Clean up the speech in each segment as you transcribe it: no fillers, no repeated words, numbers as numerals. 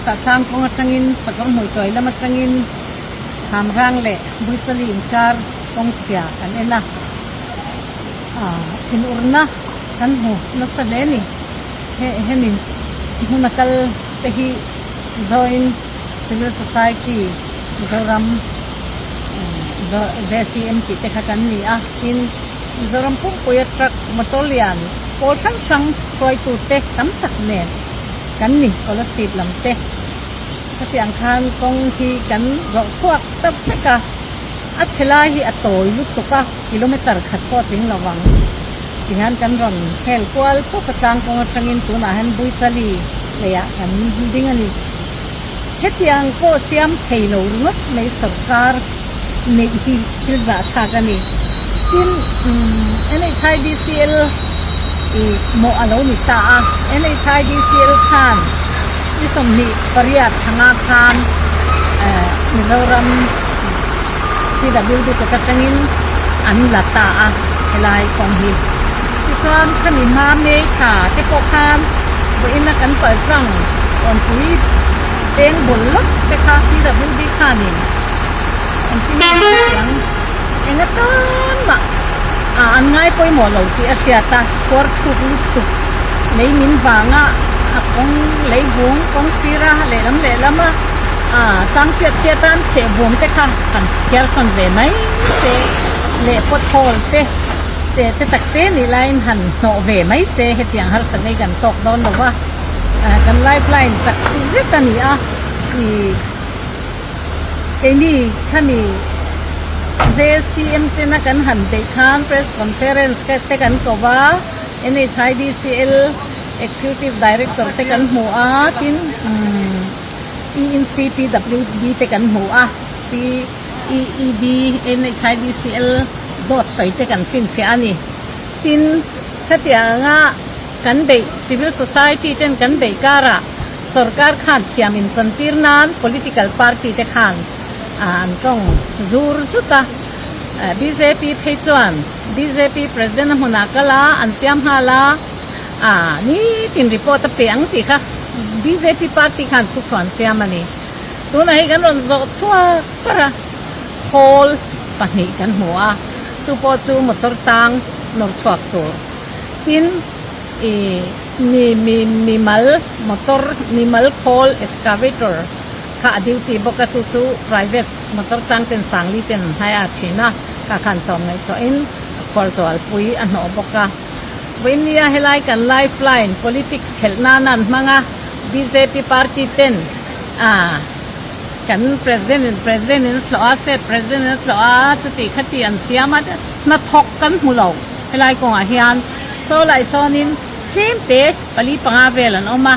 Chutah tlang kawng atangin sakawr hmuituai lam atangin Hamrang leh Buichali inkar kawng chhia kan en a, ah thinurna kan hmu nasa hle a ni. He hemi hmuna kal te hi Joint Civil Society Mizoram JCM tih te kha kan ni a, tin Mizoram pumpuia truck motor lian pawl hrang hrang hruaitute tam tak nen kan ni Kolasib lam te. Khatiang khan kawng hi kan zawh chhuak ta vek a, a chhe lai hi a tawi lutuk a, kilometer khat pawh a tling lo vang. Tihian kan rawn khel kual pawp a tlang kawng atangin tunah hian Buichali leiah kan ding a ni. Hetiang pawh siam thei lo ringawt mai sorkar neih hi thil zahthlak a ni. Tin, NHIDCL ih mawh a lo ni ta a, NHIDCL khan ni 28 thanga khan Mizoram PWD kut atangin an la ta a helai kawng hi. Tichuan khami hma May thla te pawh khan vawiina kan pal tlang Kawnpui peng bul lawk te kha PWD khanin engtin nge an hriat ang eng atan mah ah an ngai pawimawh lo tih a hriat a, khuar thluk lutuk lei min vanga a kawng lei vung kawng sira lehlam lehlama ah tlang piat piat a an chheh vum te kha han chhiar sawn ve mai se leh pothole te te te tak te nih laiin han hnawh ve mai se hetiang harsatna hi kan tawk dawn lo va. Kan lifeline tak zet a ni a, ih keini khami JCM tena kan han beih khan press conference te kan ko va, NHIDCL Executive Director te kan hmu a, tin umm ENCPWD te kan hmu a, PEED NHIDCL dawt sawi te kan finfiah a ni. Tin, khatianga Kan beih, civil society ten kan beih karah sorkar khan thiam inchantir nan political party te khan an tawng zur zut a. Bjp phei chuan bjp president a hmunah kal a, an siam nghal a, nitin report a pe ang tih kha bjp party khan thuchhuah an siam a ni. Tunah hi kan rawn zawh chhuak par a, khawl pahnih kan hmu a, chu pawh chu motor tang nawr chhuak tur. Tin, ih mi mi mimal motor mimal khawl excavator kha a duty bawk a, chu chu private motor tang ten sangli ten an hnai a thin a, kha khan tlawm ngaihtuahin a khual zualpui a hnawh bawk a. Vawinia helai kan lifeline politics khelh nana an hmang a, bjp party ten ah kan president in president in a tlawh a, state president in a tlawh a, chuti khati an siam a, hnathawk kan hmu lo. Helai kawngah hian saw lai sawnin tlem te pali panga vel an awm a,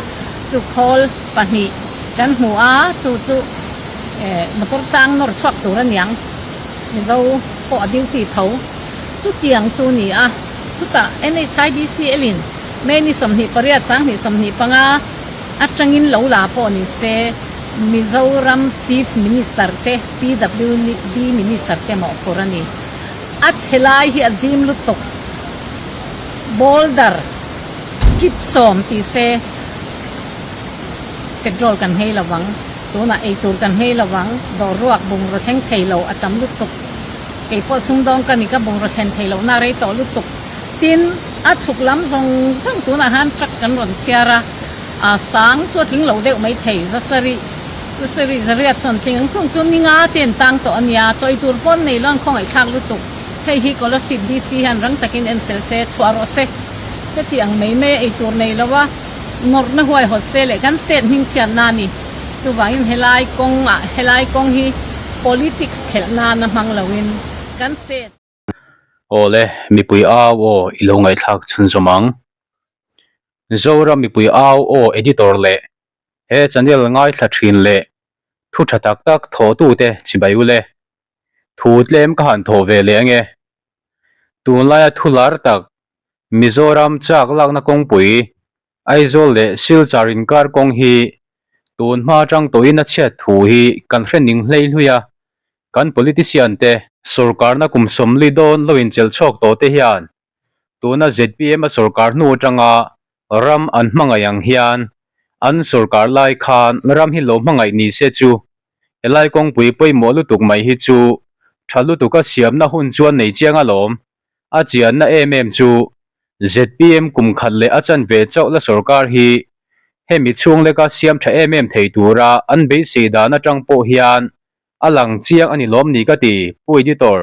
chu khawl pahnih kan hmu a, chu chu eh motor tang nawr chhuak tur a niang, Mizo pawh a duty tho chutiang chu ni a, chutah NHIDCL in May ni 28 2025 atangin lo la pawh ni se Mizoram Chief Minister te PWD Minister te mawhphur a ni. A chhe lai hi a zim lutuk. Boulder trip sawm ti se petrol kan hei lo vang, tunah eitur kan hei lo vang, dawr ruak bungraw thleng thei lo a tam lutuk. Kei pawh sumdawng ka ni ka bungraw thlen thei lohna a rei tawh lutuk. Tin, a chhuk lam zawng zawng tunah khan truck kan rawn chhiar a, a sang chu a tling lo deuh mai thei, zasarih. Luseri Zariat chuan tling ang chung chu ninga te an tang tawh a nia, chawi tur pawn nei lo an khawngaihthlak lutuk. Hei hi Kolasib DC hian rang takin en fel se, chhuah rawh se. Heti ang mai mai a ei tur nei lo a, nawrhna huai hawt se leh kan state hming chhiatna a ni. Chuvangin helai kawng ah helai kawng hi politics khelh nan a hmang loin kan state. Awle, mipui au aw i lo ngaihthlak chhunzawm ang. Zoram mipui au aw editor leh He channel ngaithla thin leh thu tha tak tak thawhtute chibai ule. Thu tlem ka han thawh ve leh ange. Tunlaia thu lar tak Mizoram chak lakna kawngpui Aizawl leh Silchar inkar kawng hi tun hma atang tawhin a chhiat thu hi kan hre ning hlei hlui a, kan politician te, sorkarna kum sawmli dawn lo inchelh chhuak tawh te hian tuna zpm a sorkar hnu atanga ram an hmangaih ang hian An sorkar lai khan ram hi lo hmangaih ni se chu helai kawngpui pawimawh lutuk mai hi chu tha lutuka siamna hun chuan nei chiang alawm. A chianna em em chu zpm kum khat leh a chanve chauh la sorkar hi hemi chhung leka siam tha em em thei tura an beisei dan atang pawh hian a lang chiang a ni lawm ni ka ti, Pu Editor.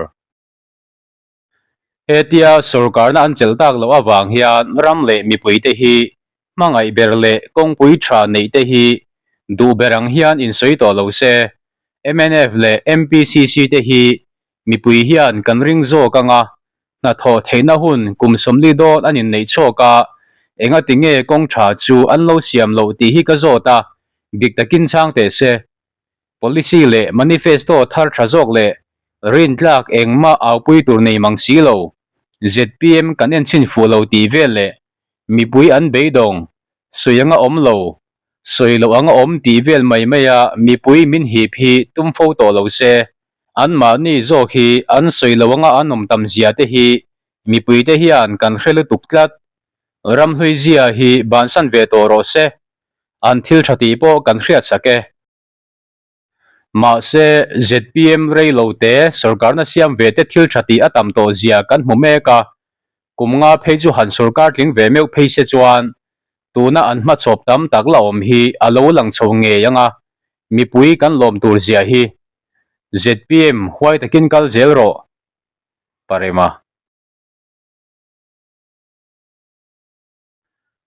Hetia sorkarna an chelh tak loh avang hian ram leh mipuite hi hmangaih ber leh kawngpui tha neih te hi duh ber ang hian insawi tawh lo se. Mnf leh MPCC te hi mipui hian kan ring zawk anga hnathawh theihna hun kum 40 dawn an inneih chhawk a, engati nge kawng tha chu an lo siam loh tih hi ka zawt a, dik takin chhang teh se. Policy leh manifesto thar tha zawk leh rintlak engmah aupui tur nei mang si lo. Zpm kan en chhin fuh lo tih vel leh mipui an beidawng, sawi anga awm lo, sawi loh anga awm tih vel mai maia mipui min hip hi tum fo tawh lo se. Anmahni zawk hi an sawi loh anga an awm tam zia te hi mipui te hian kan hre lutuk tlat. Ramhlui zia hi bansan ve tawh rawh se. An thil tha tih pawh kan hriat sak e. Mahse, zpm rei lo te sorkarna siam ve te thil tha tih a tam tawh zia kan hmu mek a, kum nga phei chu han sorkar tling ve meuh phei se chuan tuna an hmachhawp tam tak la awm hi a lo lang chho ngei ang a, mipui kan lawm tur zia hi. Zpm huai takin kal zel rawh. Parema.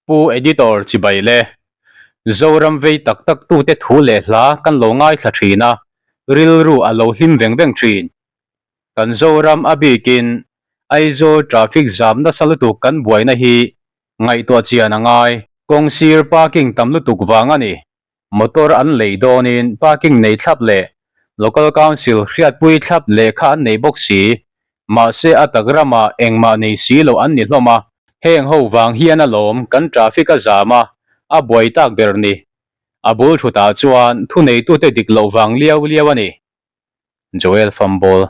Pu Editor chibai le. Zoram vei tak tak tute thu leh hla kan lo ngaithla thin a, rilru a lo hlim veng veng thin. Kan Zoram a bikin Aizawl traffic zam nasa lutuk kan buaina hi ngaihtuah chian a ngai. Kawng sir parking tam lutuk vang a ni. Motor an lei dawnin parking nei thlap leh Local Council hriatpui thlap lehkha an nei bawk si. Mahse a tak ramah engmah nei si lo an ni hlawm a. Heng ho vang hian alawm kan traffic a zam a, a buai tak ber ni. A bul thutah chuan thuneitute dik loh vang liau liau a ni. Joel Fambol.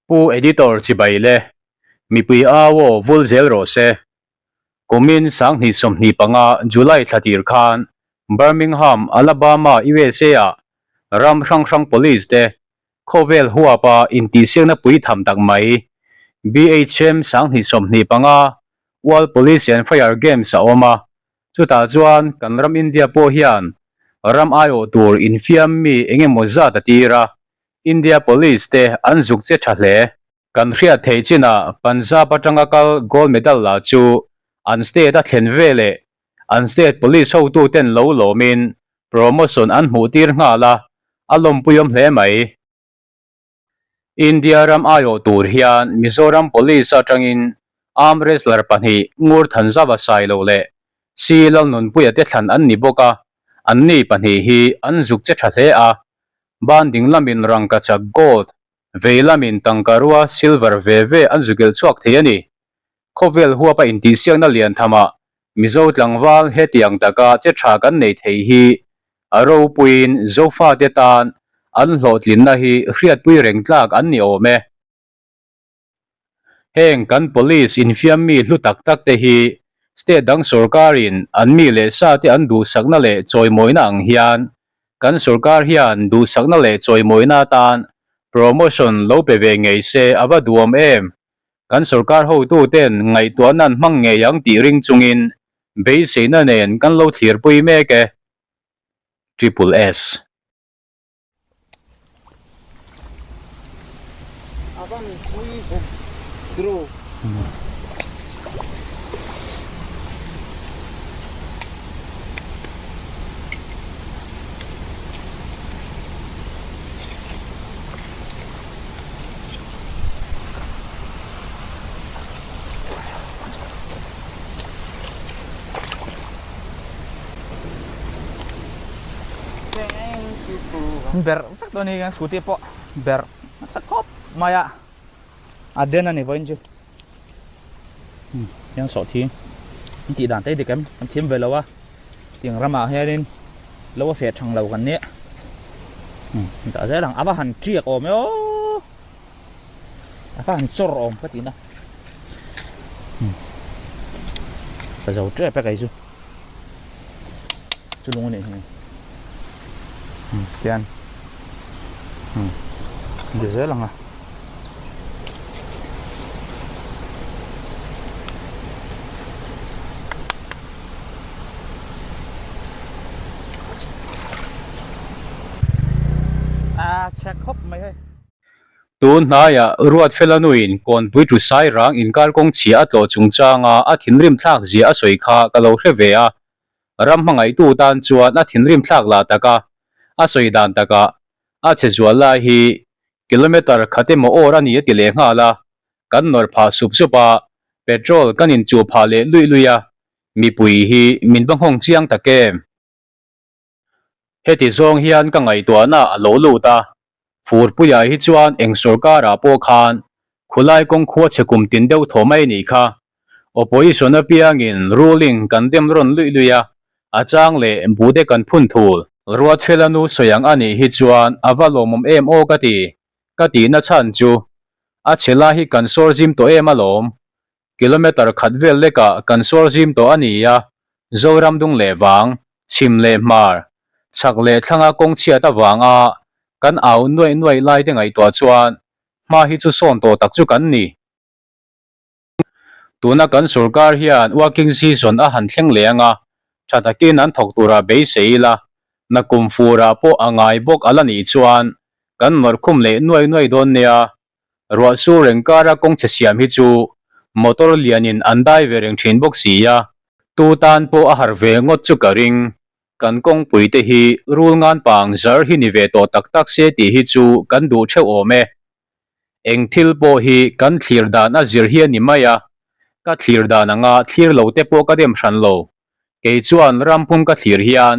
Pu Editor chibai le, mipui au aw vul zel rawh se. Kumin 2025 July thla tir khan Birmingham, Alabama, USA ah ram hrang hrang police te khawvel huapa intihsiakna pui tham tak mai BHM 2025 World Police and Fire Games a awm a, chutah chuan kan ram India pawh hian ram aiawh tur infiam mi engemaw zat a tir a, India Police te an zuk che tha hle. Kan hriat theih chinah Punjab atanga kal gold medal la chu an state a thlen ve leh an state police hotuten lo lawmin promotion an hmuh tir nghal a, a lawmpuiawm hle mai. India ram aiawh tur hian Mizoram Police atangin arm wrestler pahnih Ngur Thanzava Sailo leh C Lalnunpuia te thlan an ni bawk a, anni pahnih hi an zuk che tha hle a, Ban ding lamin rangkachak gold, vei lamin tangkarua silver ve ve an zugel chhuak thei a ni. Khawvel huapa intihsiakna lian thamah Mizo tlangval hetiang taka che tha kan nei thei hi a ropuiin Zofate tan an hlawhtlinna hi hriatpui reng tlak an ni awm e. Heng kan police infiam mi hlu tak tak te hi state dang sorkarin an mi leh sa te an duhsakna leh chawimawina ang hian kan sorkar hian duhsakna leh chawimawina atan promotion lo pe ve ngei se a va duhawm em? Kan sorkar hotu ten ngaihtuahna an hmang ngei ang tih ring chungin beiseina nen kan lo thlirpui mek e. Triple S. Ber vek dawn hi kan scooty pawh ber nasa khawp mai a a den a ni vawiin chu hian sawh thi an tih dan te dik em kan thiam ve lo a tiang ramah hianin lo a feh thang lo kan nia dah zel ang a va han tiak awm e aw a va han chawr awm ka tihna. Ka zo tep e kei chu. Chu lung a nih hi. Tian ti zel ang a. A chhe khawp mai hei. Tun hnaiah Ruatfela nuin Kawnpui tu Sairang inkar kawng chhia a tlawh chungchanga a thinrim thlak zia a sawi kha ka lo hre ve a. Ram hmangaihtu tan chuan a thinrim thlak lah tak a, a sawi dan takah a chhe zual lai hi kilometre khat emaw awr a ni a ti leh nghal a, kan nawrh phah sup sup a, petrol kan inchuh phah leh luih luih a, mipui hi min va nghawng chiang tak em? Heti zawng hian ka ngaihtuahna a lo lut a, Furpuiah hi chuan eng sorkarah pawh khan khulai kawng khua chhe kum tin deuh thaw mai nih kha. Opposition apiangin ruling kan dem rawn luih luih a, a chang leh bude kan phun thul. Ruatfela nu sawi ang a nih hi chuan a va lawmawm em aw ka ti, ka tihna chhan chu a chhe lai hi kan sawr zim tawh em alawm. Kilometre khat vel lekah kan suar zim tawh a ni a, Zoram dung leh vang, chhim leh hmar, chhak leh thlanga kawng chhiat avanga kan au nuaih nuaih lai te ngaihtuah chuan hma hi chu sawn tawh tak chu kan ni. Tuna kan sorkar hian working season a han thleng leh anga, tha takin an thawk tura beisei ila, nakum furah pawh a ngai bawk a la nih chuan kan nawrhkhum leh nuai nuai dawn nia. Ruah sur reng kara kawng chhe siam hi chu motor lianin an dai ve reng thin bawk si a, tu tan pawh a har ve ngawt chu ka ring. Kan kawngpui te hi rul ngan pang zar hi ni ve tawh tak tak se tih hi chu kan duh theuh awm e. Eng thil pawh hi kan thlir dan a zir hi a ni mai a, ka thlir dan anga thlir lo te pawh ka dem hran lo. Kei chuan rampum ka thlir hian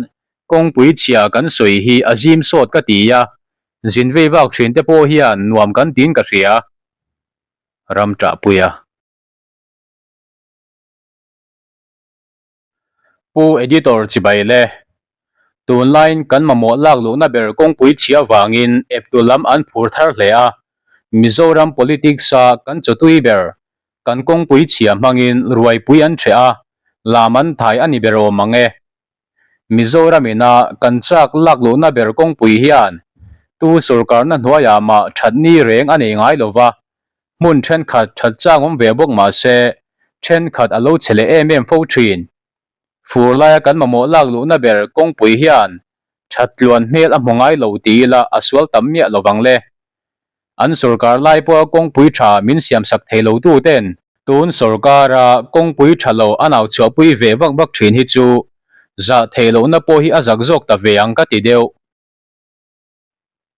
kawngpui chhia kan sawi hi a zim sawt ka ti a, Zin vei vak thin te pawh hian nuam kan tiin ka hria. Ram ṭahpui a. Pu Editor chibai le. Tunlaiin kan mamawh lak luhna ber kawngpui chhia vangin eptu lam an phur thar hle a. Mizoram politics a kan chawtui ber, kan kawngpui chhia hmangin ruaipui an ṭheh a, lam an thai a ni ber awm ang e. Mizoram ina kan chak lak luhna ber kawngpui hian tu sorkarna hnuaiah mah that ni reng a nei ngai lova, hmun thenkhat that chang awm ve bawk mah se thenkhat a lo chhe leh em em fo thin. Fur laia kan mamawh lak luhna ber kawngpui hian that tluan hmel a hmu ngai lo ti ila a sual tam miah lovang le. An sorkar lai pawha kawngpui tha min siamsak thei lo tu ten tun sorkara kawngpui tha lo a nau chhuahpui ve vak vak thin hi chu zah theih lohna pawh hi a zak zawk ta ve ang ka ti deuh.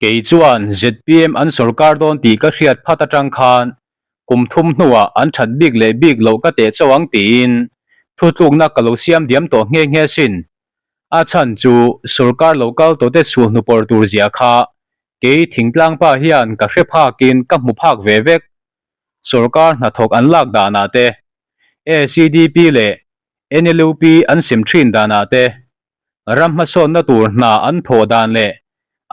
Kei chuan zpm an sorkar dawn tih ka hriat phat atang khan kum thum hnuah an that bik leh bik loh ka teh chauh ang tiin thutlukna ka lo siam diam tawh nghe nghe sin. A chhan chu sorkar lo kal tawhte sulhnu pawr tur zia kha Kei thingtlang pa hian ka hre phakin ka hmu phak ve vek. Sorkar hnathawk an lak danah te, ACDP leh NLUP an sem thin danah te, ram hmasawnna tur hna an thawh dan leh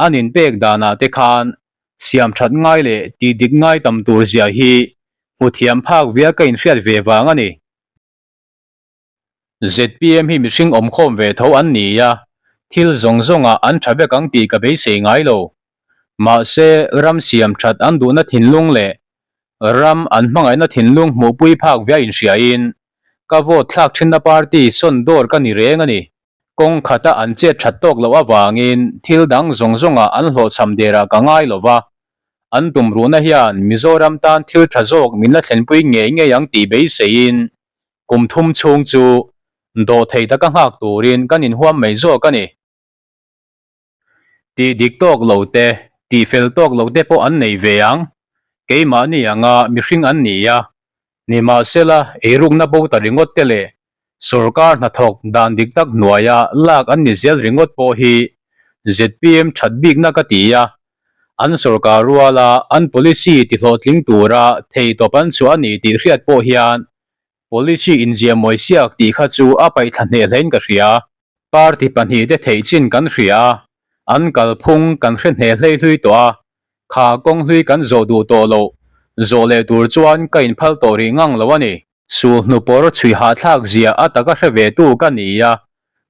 an inpek danah te khan siam that ngai leh tih dik ngai tam tur zia hi hmu thiam phak via ka inhriat ve vang a ni. Zpm hi mihring awmkhawm ve tho an ni a, thil zawng zawngah an tha vek ang tih ka beisei ngai lo. Mahse, ram siam that an duhna thinlung leh ram an hmangaihna thinlung hmuhpui phak via inhriain ka vote thlak thinna party sawn dawr ka ni reng a ni. Kawng khata an chet that tawk loh avangin thil dang zawng zawngah an hlawhchham derah ka ngai lo va, an tumruhna hian Mizoram tan thil tha zawk min la thlenpui ngei ngei ang tih beiseiin Kum thum chhung chu dawh thei taka nghak turin kan inhuam mai zawk a ni. Tih dik tawk lo te, tih fel tawk lo te pawh an nei ve ang. Keimahni anga mihring an ni a, nimahsela eirukna bo ta ringawt te leh sawrkar hnathawk dan dik tak hnuaia lak an ni zel ringawt pawh hi zpm that bikna ka ti a, an sawrkar ruala an policy tihlawhtling tura theitawp an chhuah a ni tih hriat pawh hian Policy inziah mawi siak tih kha chu a paih thla hneh hlein ka hria. Party pahnihte theih chin kan hria a, an kalphung kan hre hneh hlei hlui tawh a, kha kawng hlui kan zawh duh tawh loh zawh leh tur chuan ka inphal tawh rih ngang lo a ni. Sulhnu pawr chhui hahthlak zia a taka hre ve tu ka ni a,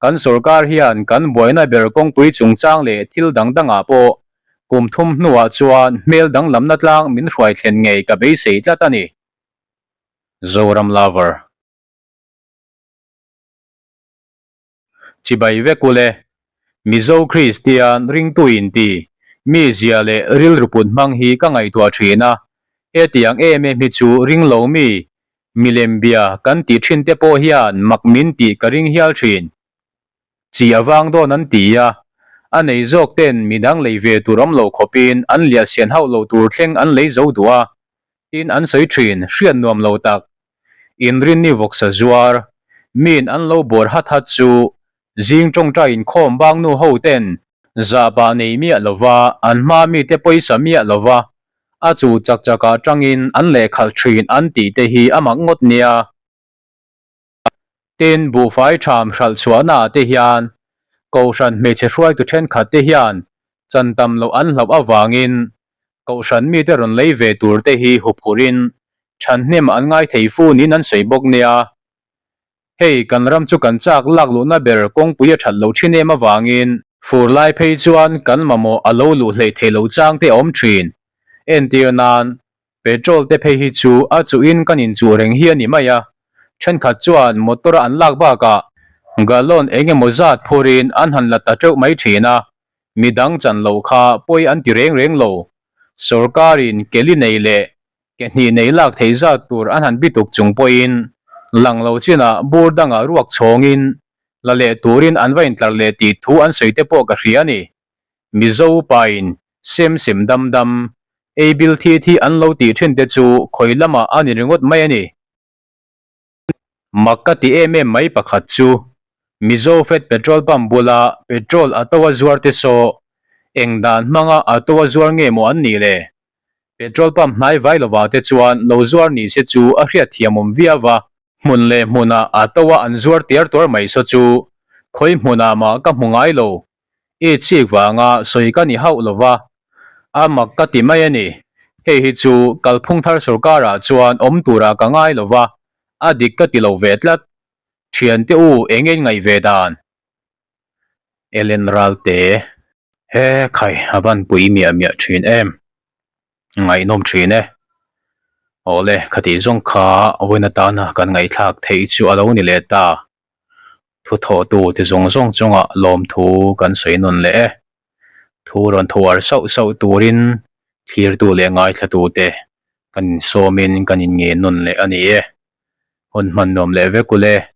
kan sorkar hian kan buaina ber kawngpui chungchang leh thil dang dangah pawh kum thum hnuah chuan hmel danglamna tlang min hruai thlen ngei ka beisei tlat a ni. Zoram Lover. Chibai vek ule, Mizo Kristian ringtu inti, mi zia leh rilru put hmang hi ka ngaihtuah thin a, hetiang em em hi chu ring lo mi, milem bia kan tih thin te pawh hian mak min tih ka ring hial thin. Chi a vang dawn an ti a, a nei zawk ten midang lei ve tur awm lo khawpin an liah sian hauh lo tur thleng an lei zo duh a, tin an sawi thin hriat nuam lo tak. Inrinni vawksa zuar, miin an lo bawr hat hat chu zing tawngtai inkhawm bang nu ho ten zahpah nei miah lova an hma mite pawisa miah lova a chu chak chakah tangin an lehkhalh thin an tih te hi a mak ngawt nia. Tin, buhfai tham hralh chhuahna ah te hian Kohhran hmeichhe hruaitu thenkhat te hian chan tam loh an hlauh avangin Kohhran mite rawn lei ve tur te hi huphurhin thanhnem an ngai thei fu niin an sawi bawk nia. Hei kan ram chu kan chak lak luhna ber kawngpui a that loh thin em avangin fur lai phei chuan kan mamawh a lo luh hleih theih loh chang te a awm thin. Entir nan Petrol te phei hi chu a chuhin kan inchuh reng hi a ni mai a, thenkhat chuan motor a an lak bakah gallon eng emaw zat phurin an han la ta teuh mai thin a, midang chan loh kha pawi an ti reng reng lo. Sorkarin keli nei leh ke hnih nei lak thei zat tur an han bituk chung pawhin lang lo chinah bur dangah ruak chhawngin la leh turin an va intlar leh tih thu an sawi te pawh ka hria a ni. Mizo pain sem sem dam dam, ei bil thi thi an lo tih thin te chu khawi lamah a ni ringawt mai a ni. Mak ka ti em em mai pakhat chu Mizo Fed petrol pump bula petrol a to a zuar te saw eng dan hmanga a to a zuar nge maw an nih le? Petrol pump hnai vai lovah te chuan lo zuar ni se chu a hriatthiam awm viau a, Hmun leh hmunah a to a an zuar tiar tuar mai saw chu khawi hmunah mah ka hmu ngai lo. I chik vanga sawi ka ni hauh lo va, a mak ka ti mai a ni. Hei hi chu kalphung thar sorkarah chuan awm turah ka ngai lo va, a dik ka ti lo ve tlat. Thiante u eng in ngaih ve dan? Ellen Ralte. He khai a van pui miah miah thin em. Ngaihnawm thin e. Awle khatih zawng kha vawiin atana kan ngaihthlak theih chu a lo ni leh ta. Thuthawhtu ti zawng zawng chungah lawmthu kan sawi nawn leh e. Thu rawn thuar sauh sauh turin thlirtu leh ngaithlatute kan insawmin kan inngen nawn leh a ni e. Hun hman nuam leh vek ule.